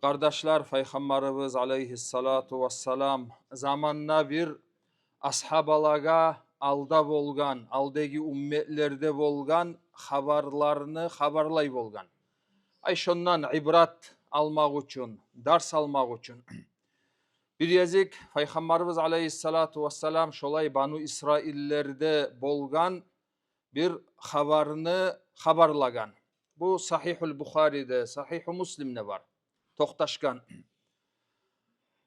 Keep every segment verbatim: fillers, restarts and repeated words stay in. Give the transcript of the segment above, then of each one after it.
Къардашлар, Пайхаммарыбыз алейгьиссалату вассалам заманда бир асгьабалагъа алда болгъан, алдагъы умметлерде болгъан хабарларны хабарлай болгъан. Ай, шондан ибрат алмакъ учун, дарс алмакъ учун. Бир гезик Пайхаммарыбыз алейгьиссалату вассалам шолай Бану Исраиллерде болгъан бир хабарны хабарлагъан. Бу Сагьигьул Бухариде, Сагьигьу Муслимде бар, токъташгъан.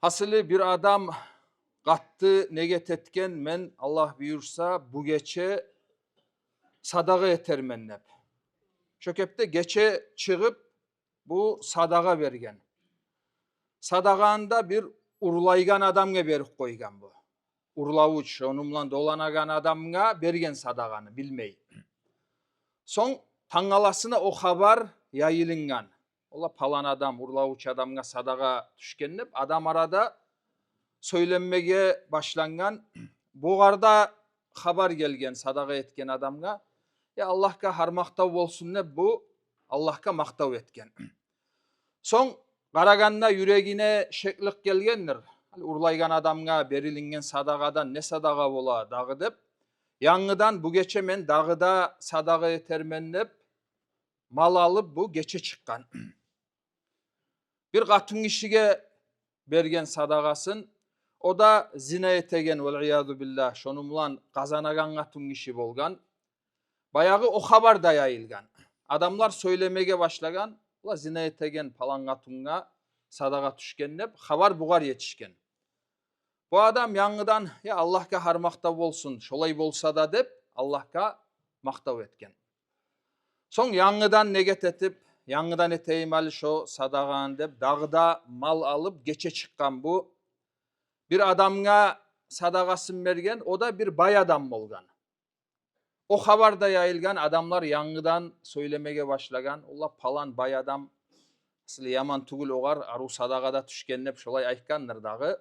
Гьасили, бир адам къатты негет этген: «Мен, Аллагь буюрса, бу гече садагъа этермен», — деп. Шо кепде гече чыгъып, бу садагъа берген. Садагъаны да бир урлайгъан адамгъа берип къойгъан бу. Урлавуч, шону булан доланагъан адамгъа берген садагъаны билмей. Сонг тангаласына о хабар яйылынгъан. Ола, палан адам урлавуч адамгъа садагъа тюшген деп, адам арада сёйленмеге башлангъан. Бугъар да хабар гелген садагъа этген адамгъа: «Я, Аллагьгъа гьар макътав болсун», — деп, бу Аллагьгъа макътав этген. Сонг къарагъанда юрегине шеклик гелгендир. Гьали урлайгъан адамгъа берилинген садагъадан не садагъа бола дагъы деп, янгыдан: «Бу гече мен дагъы да садагъа этермен», — деп, мал алып, бу гече чыкъгъан. Бир къатынгишиге берген садагъасын. О да зина этеген, валъиязу биллагь, шону булан къазанагъан къатынгиши болгъан. Баягъы о хабар да яйылгъан. Адамлар сёйлемеге башлагъан: «Ола, зина этеген палан къатынгъа садагъа тюшген», — деп, хабар бугъар етишген. Бу адам янгыдан: «Я, Аллагьгъа гьар макътав болсун, шолай болса да», — деп, Аллагьгъа макътав этген. Сонг янгыдан негет этип: «Янгыдан этейим гьали шо садагъаны», — деп, дагъы да мал алып, гече чыкъгъан бу. Бир адамгъа садагъасын берген, о да бир бай адам болгъан. О хабар да яйылгъан, адамлар янгыдан сёйлемеге башлагъан: «Ола, палан бай адам, асли яман тюгюл огъар, арив садагъа да тюшген», — деп, шолай айтгъандыр дагъы.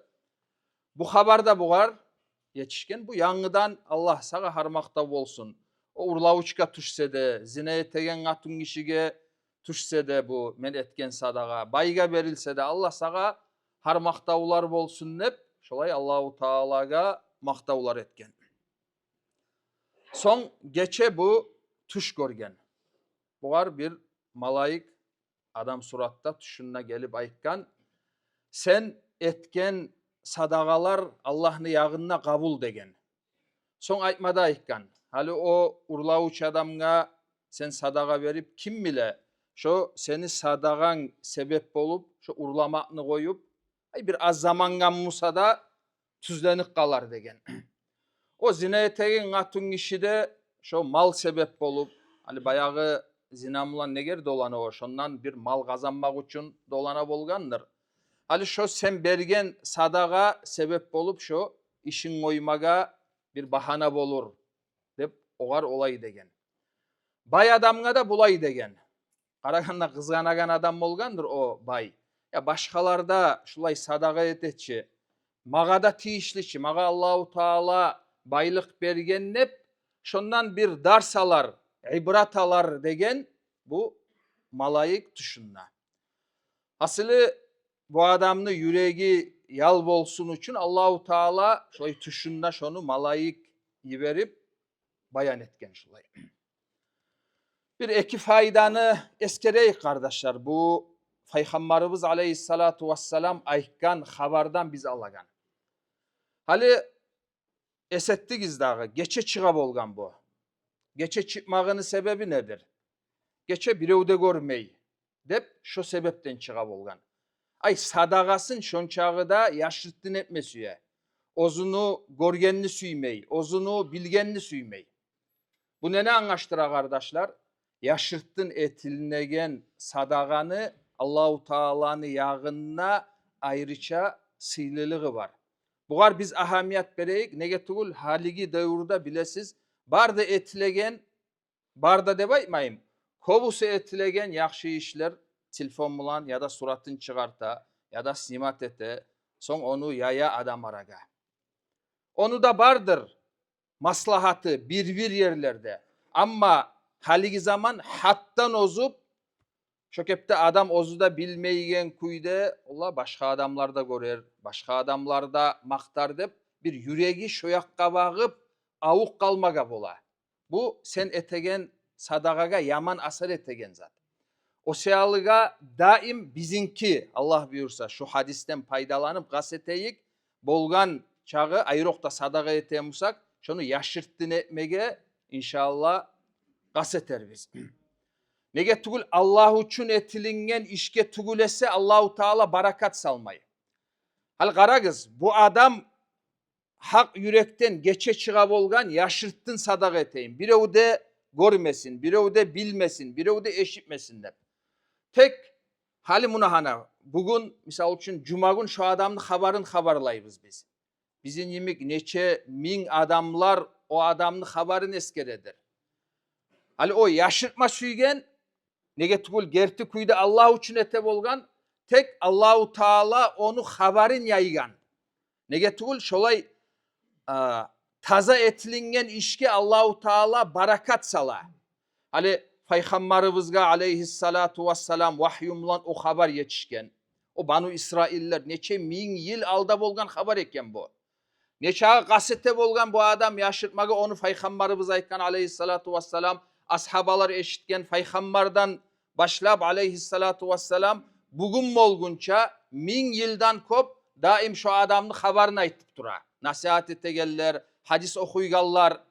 Бу хабар да бугъар етишген. Бу янгыдан: «Аллагь, сагъа гьар макътав болсун. О урлавучгъа тюшсе де, зина этеген къатынгишиге тюшсе де бу мен этген садагъа, байгъа берилсе де, Аллагь, сагъа гьар макътавлар болсун», — деп, шолай Аллагьу Таалагъа макътавлар этген. Сонг гече бу тюш гёрген. Бугъар бир малайик адам суратда тюшюнде гелип айтгъан: «Сен этген садагъалар Аллагьны ягъында къабул», — деген. Сонг айтма да айтгъан: «Гьали о урлавуч адамгъа сен садагъа берип, ким биле, шо сени садагъанг себеп болуп, шо урламакъны къоюп, ай, бир аз замангъа буса да тюзленип къалар», — деген. О зина этеген къатынгиши де шо мал себеп болуп, гьали баягъы зина булан негер долана о, шондан бир мал къазанмакъ учун долана болгъандыр. Гьали шо сен берген садагъа себеп болуп, шо ишин къоймагъа бир багьана болур деп, огъар олай деген. Бай адамгъа да булай деген. Къарагъанда къызгъанагъан адам болгъандыр о бай. Я, башгъалар да шулай садагъа эте чи, магъа да тийишли чи, магъа Аллагьу Таала байлыкъ берген деп, шондан бир дарс алар, ибрат алар деген бу малайик тюшюнде. Гьасили, бу адамны юреги ял болсун учун Аллагьу Таала шолай тюшюнде шону малайик йиберип, баян этген шулай. Бир эки пайданы эсгерейик, къардашлар. Бу Пайхаммарыбыз алейгьиссалату вассалам айтгъан хабардан биз алагъан. Гьали эс этдигиз дагъы, гече чыгъа болгъан бу. Гече чыкъмагъыны себеби недир? Гече бирев де гёрмей деп, шо себепден чыгъа болгъан. Ай, садагъасын шончакъы да яшыртгъын этме сюе. Оьзюню гёргенни сюймей, оьзюню билгенни сюймей. Бу нени англашдыра, къардашлар? Яшыртгъын этилинеген садагъаны Аллагьу Тааланы ягъында айрыча сыйлылыгъы бар. Бугъар биз агьамият берейик. Неге тюгюл, гьалиги девюрде, билесиз, бары да этилеген, бары да деп айтмайым, кёбюсю этилеген яхшы ишлер телефон булан яда суратын чыгъарта, яда снимать эте, сонг ону яя адам арагъа. Ону да бардыр маслагьаты бир-бир ерлерде. Амма гьалиги заман гьатдан озуп, Шо кепде адам оьзю де билмейген кюйде, ола башгъа адамлар да гёрер, башгъа адамлар да макътар деп, бир юреги шо якъгъа багъып, авукъ къалмагъа бола. Бу сен этеген садагъагъа яман асар этеген зат. О саялыгъа даим бизинки, Аллагь буюрса, шу гьадисден пайдаланып къаст этейик, болгъан чагъы, айрокъда садагъа этемусакъ, шону яшыртгъын этмеге, иншааллагь, къаст этербиз. Неге тюгюл Аллагь учун этилинген ишге тюгюл эсе, Аллагьу Таала баракат салмай. Гьали къарагъыз, бу адам гьакъ юрекден гече чыгъа болгъан, яшыртгъын садагъа этейим, бирев де гёрмесин, бирев де билмесин, бирев де эшитмесин деп. Тек гьали муна гьана, бугюн, мисал учун, жумагюн шо адамны хабарын хабарлайбыз биз. Бизин йимик нече минг адамлар о адамны хабарын эсгередир. Гьали о яшыртма сюйген, неге тюгюл герти кюйде Аллагь учун эте болгъан, тек Аллагьу Таала ону хабарын яйгъан. Неге тюгюл шолай, а, таза этилинген ишге Аллагьу Таала баракат сала. Гьали Пайхаммарыбызгъа, алейгьиссалату вассалам, вагью булан о хабар етишген. О Бану Исраиллер нече минг йыл алда болгъан хабар экен бу. Нечакъы къаст эте болгъан бу адам яшыртмагъа, ону Пайхаммарыбыз айтгъан, алейгьиссалату вассалам, асгьабалар эшитген, Пайхаммардан башлап, алейгьиссалату вассалам, бугюн болгъунча, минг йылдан кёп даим шо адамны хабарын айтып тура. Насигьат этегенлер, гьадис охуйгъанлар.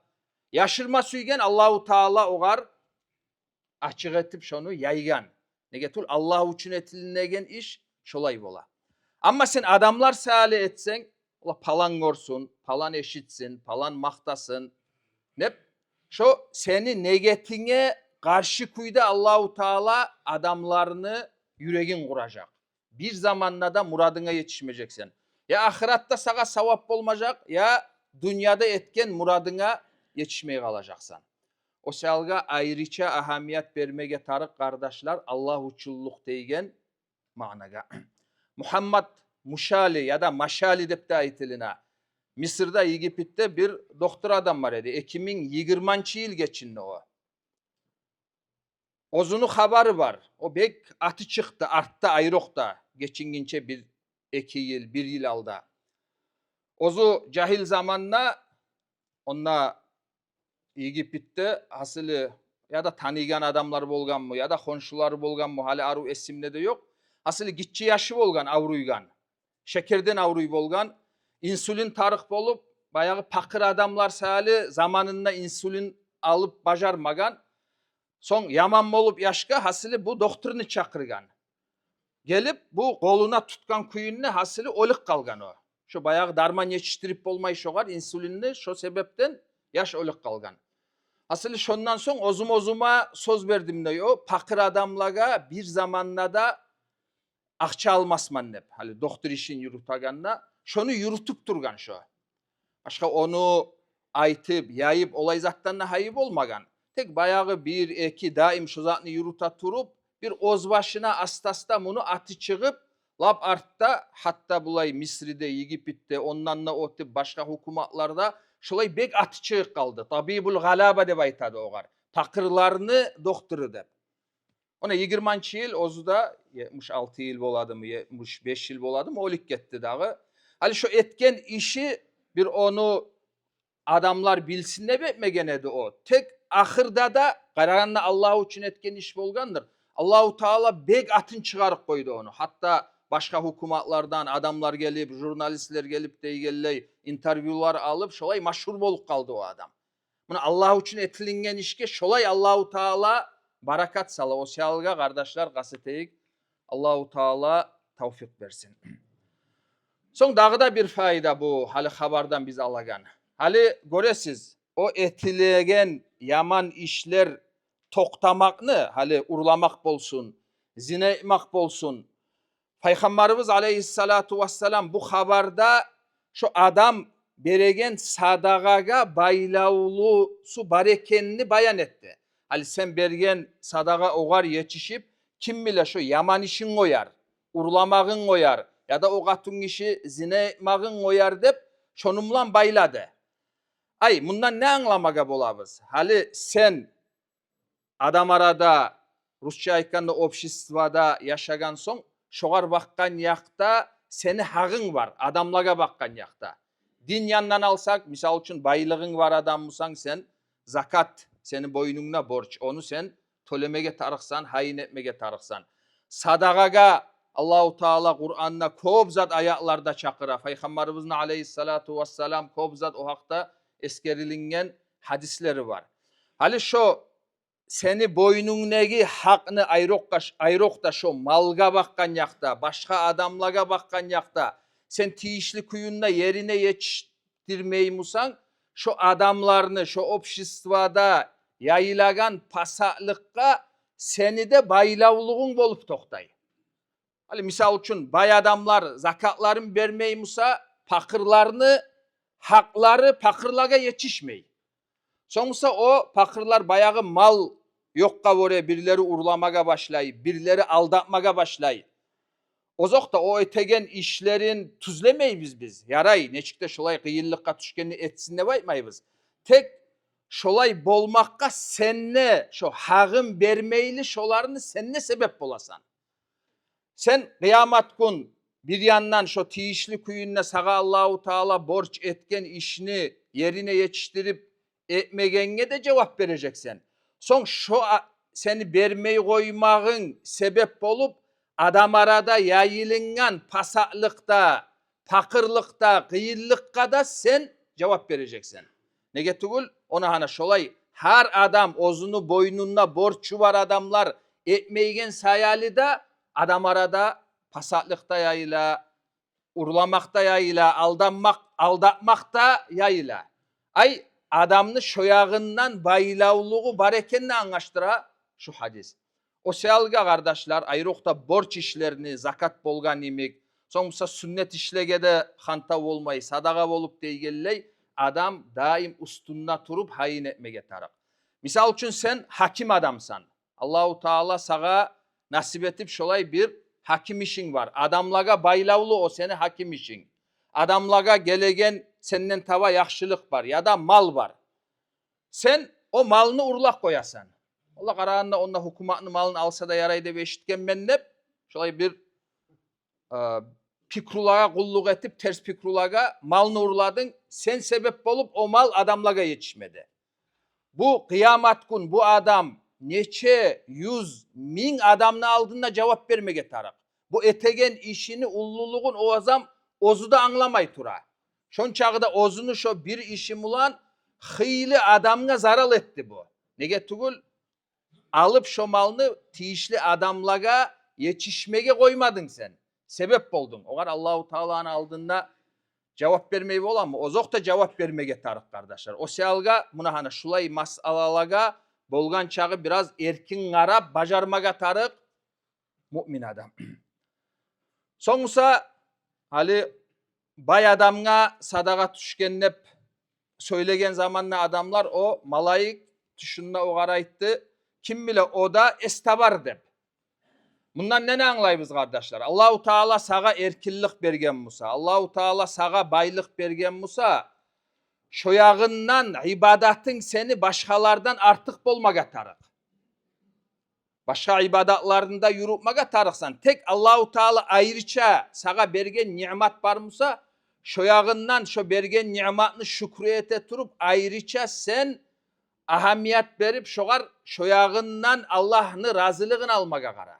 Яшырма сюйген, Аллагьу Таала огъар ачыкъ этип шону яйгъан. Неге тюгюл Аллагь учун этилинеген иш шолай бола. Амма сен адамлар саялы этсенг, ола палан гёрсюн, палан эшитсин, палан макътасын деп, шо сени негетинге къаршы кюйде Аллагьу Таала адамланы юрегин къуражакъ. Бир заманда да мурадынга етишмежексен. Я ахыратда сагъа савап болмажакъ, я дюньяда этген мурадынга етишмей къалажакъсан. О саялгъа айрыча агьамият бермеге тарыкъ, къардашлар, Аллагь учунлукъ дейген маънагъа. Мугьаммад Мушали яда Машали деп де айтылына. Мисирде, Египетде бир доктор адам бар эди. Эки минг йигирманчы йыл гечинди о. Оьзюню хабары бар. О бек аты чыкъды артда, айрокъда, гечингинче бир, эки йыл, бир йыл алда. Оьзю жагьил заманда онда Египетде, гьасили, яда таныйгъан адамлар болгъанмы, яда хоншулары болгъанмы, гьали арив эсимде де ёкъ. Гьасили, гиччи яшы болгъан авруйгъан. Шекерден авруй болгъан. Инсулин тарыкъ болуп, баягъы пакъыр адамлар саялы заманында инсулин алып бажармагъан. Сонг яман болуп яшгъа, гьасили, бу докторну чакъыргъан. Гелип, бу къолуна тутгъан кюйюнде, гьасили, оьлюп къалгъан о. Шо баягъы дарман етишдирип болмай шогъар инсулинни, шо себепден яш оьлюп къалгъан. Гьасили, шондан сонг оьзюм оьзюме сёз бердим дей о, пакъыр адамлагъа бир заманда да акъча алмасман деп, гьали доктор ишин юрютегенде, шону юрютюп тургъан шо. Башгъа ону айтып, яйып, олай затдан да гьайы болмагъан. Тек баягъы бир-эки даим шо затны юрюте туруп, бир оьзбашына аста-аста муну аты чыгъып, лап артда, гьатта булай Мисриде, Египетде, ондан да оьтюп башгъа гьукуматларда шолай бек аты чыгъып къалды. Табибул гъалаба деп айтады огъар. Пакъырланы доктору деп. Она йигирманчы йыл, оьзю де етмиш алты йыл боладымы, етмиш беш йыл боладымы, оьлюп гетди дагъы. Гьали шо этген иши бир ону адамлар билсин деп этмеген эди о. Тек ахырда да, къарагъанда, Аллагь учун этген иш болгъандыр. Аллагьу Таала бек атын чыгъарып къойду ону. Гьатта башгъа гьукуматлардан адамлар гелип, журналистлер гелип дейгенлей, интервьюлар алып, шолай машгьур болуп къалды о адам. Муна, Аллагь учун этилинген ишге шолай Аллагьу Таала баракат сала. О саялгъа, къардашлар, къаст этейик. Аллагьу Таала тавфикъ берсин. Сонг дагъы да бир пайда бу гьали хабардан биз алагъан. Гьали гёресиз, о этилеген яман ишлер токътамакъны, гьали урламакъ болсун, зина этмакъ болсун, Пайхаммарыбыз алейгьиссалату вассалам бу хабарда шо адам береген садагъагъа байлавлусу бар экенни баян этди. Гьали сен берген садагъа огъар етишип, ким биле, шо яман ишин къояр, урламагъын къояр, яда о къатынгиши зина этмагъын къояр деп, шону булан байлады. Ай, мундан не англамагъа болабыз? Гьали сен адам арада русча айтгъанда, обществода яшагъан сонг, шогъар бакъгъан якъда сени гьакъынг бар, адамлагъа бакъгъан якъда. Дин яндан алсакъ, мисал учун, байлыгъынг бар адам бусанг сен, закат сени бойнунгда борч, ону сен тёлемеге тарыкъсан, гьайын этмеге тарыкъсан. Садагъагъа Аллагьу Таала Къуранда кёп зат, аятларда чакъыра. Пайхаммарыбызны, алейгьиссалату вассалам, кёп зат о гьакъда эсгерилинген гьадислери бар. Гьали шо сени бойнунгдагъы гьакъны айрокъда, айрокъда шо малгъа бакъгъан якъда, башгъа адамлагъа бакъгъан якъда сен тийишли кюйде ерине етиш- дирмей бусанг, шо адамланы, шо обществода яйылагъан пасатлыкъгъа сени де байлавлугъунг болуп токътай. Гьали, мисал учун, бай адамлар закатларын бермей буса, пакъырланы гьакълары пакъырлагъа етишмей. Сонг буса о пакъырлар баягъы мал ёкъгъа гёре бирлери урламагъа башлай, бирлери алдатмагъа башлай. Озокъда, о этеген ишлерин тюзлемейбиз биз. Ярай, нечик де шолай къыйынлыкъгъа тюшгенни этсин деп айтмайбыз. Тек шолай болмакъгъа сен де, шо гьакъын бермейли, шоланы сен де себеп боласан. Сен къыямат гюн бир яндан шо тийишли кюйде сагъа Аллагьу Таала борч этген ишни ерине етишдирип этмегенге де жавап бережексен. Сонг шо а-, сени бермей къоймагъынг себеп болуп, адам арада яйылынгъан пасатлыкъда, пакъырлыкъда, къыйынлыкъгъа да сен жавап бережексен. Неге тюгюл, огъар гьана шолай, гьар адам оьзюню бойнунда борчу бар адамлар этмейген саялы да, адам арада пасатлыкъ да яйыла, урламакъ да яйыла, алданмакъ, алдатмакъ да яйыла. Ай, адамны шо ягъындан байлавлугъу бар экенни англашдыра шу гьадис. О саялы, къардашлар, айрокъда борч ишлени, закат болгъан йимик, сонг буса сюннет ишлеге де хантав болмай, садагъа болуп дейгенлей, адам даим уьстюнде туруп гьайын этмеге тарыкъ. Мисал учун, сен гьаким адамсан. Аллагьу Таала сагъа насип этип шолай бир гьаким ишинг бар. Адамлагъа байлавлу о сени гьаким ишинг. Адамлагъа гелеген сенден таба яхшылыкъ бар, яда мал бар. Сен о малны урлап къоясан. Олар къарагъанда, онда гьукуматны малын алса да ярай деп эшитгенмен деп, шолай бир э, пикрулагъа къуллукъ этип, терс пикрулагъа малны урладынг, сен себеп болуп, о мал адамлагъа етишмеди. Бу къыямат гюн бу адам нече юз, минг адамны алдында жавап бермеге тарыкъ. Бу этеген ишини уллулугъун о адам оьзю де англамай тура. Шончакъы да оьзюню шо бир иши булан хыйлы адамгъа зарал этди бу. Неге тюгюл, алып шо малны тийишли адамлагъа етишмеге къоймадынг сен. Себеп болдунг. Огъар Аллагьу Тааланы алдында жавап бермей боламы? Озокъда, жавап бермеге тарыкъ, къардашлар. О саялы, муна гьана, шулай масъалалагъа болгъан чакъы бираз эркин къарап бажармагъа тарыкъ муъмин адам. Сонг буса, гьали бай адамгъа садагъа тюшген деп сёйлеген заманда адамлар, о малайик тюшюнде огъар айтды: «Ким биле, о да эс табар», — деп. Мундан нени англайбыз, къардашлар? Аллагьу Таала сагъа эркинлик берген буса, Аллагьу Таала сагъа байлыкъ берген буса, шо ягъындан ибадатынг сени башгъалардан артыкъ болмагъа тарыкъ. Башгъа ибадатларынгны да юрютмеге тарыкъсан. Тек Аллагьу Таала айрыча сагъа берген ниъмат бар буса, шо ягъындан шо берген ниъматны шюкюр эте туруп, айрыча сен агьамият берип шогъар, шо ягъындан Аллагьны разилигин алмагъа къара.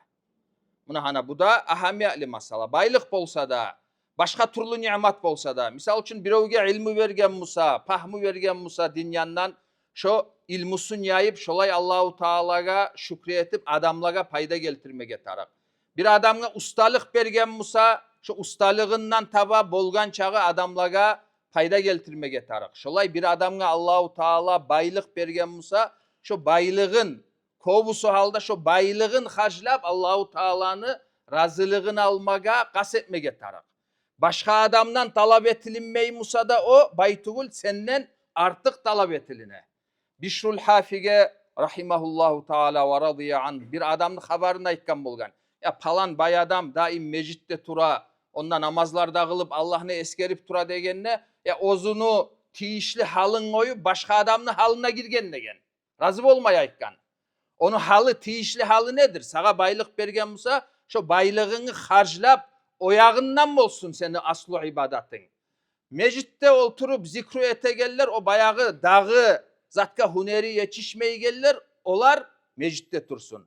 Муна гьана, бу да агьамиятлы масъала. Байлыкъ болса да, башгъа тюрлю ниъмат болса да, мисал учун, биревге илму берген буса, пагьму берген буса дин яндан, шо илмусун яйып, шолай Аллагьу Таалагъа шюкюр этип, адамлагъа пайда гелтирмеге тарыкъ. Бир адамгъа усталыкъ берген буса, шо усталыгъындан таба болгъан чакъы адамлагъа пайда гелтирмеге тарыкъ. Шолай бир адамгъа Аллагьу Таала байлыкъ берген буса, шо байлыгъын, кёбюсю гьалда шо байлыгъын харжлап, Аллагьу Тааланы разилигин алмагъа къаст этмеге тарыкъ. Башгъа адамдан талап этилинмей буса да, о бай тюгюл, сенден артыкъ талап этилине. Бишрул Гьафиге, рагьимагьуллагьу таала ва радия ангь, бир адамны хабарын айтгъан болгъан. «Я, палан бай адам даим межитде тура, онда намазлар да къылып, Аллагьны эсгерип тура», — дегенде, «Я, оьзюню тийишли гьалын къоюп, башгъа адамны гьалына гирген», — деген. Рази болмай айтгъан. Ону гьалы, тийишли гьалы недир? Сагъа байлыкъ берген буса, шо байлыгъынгны харжлап, о ягъындан болсун сени аслу ибадатынг. Межитде олтуруп зикру этегенлер, о баягъы дагъы затгъа гьюнери етишмейгенлер, олар межитде турсун.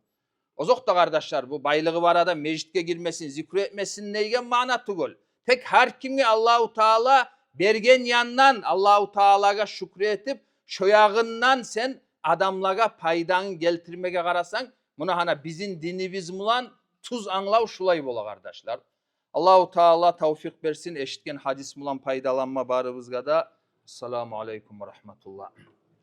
Озокъда, къардашлар, бу байлыгъы бар адам межитге гирмесин, зикру этмесин деген маъна тюгюл. Тек гьар кимге Аллагьу Таала берген яндан Аллагьу Таалагъа шюкюр этип, шо ягъындан сен адамлагъа пайданы гелтирмеге къарасанг, муна гьана бизин динибиз булан тюз англав шулай бола, къардашлар. Аллагьу Таала тавфикъ берсин эшитген гьадис булан пайдаланма барыбызгъа да. Ассаламу алейкум ва рагьматуллагь.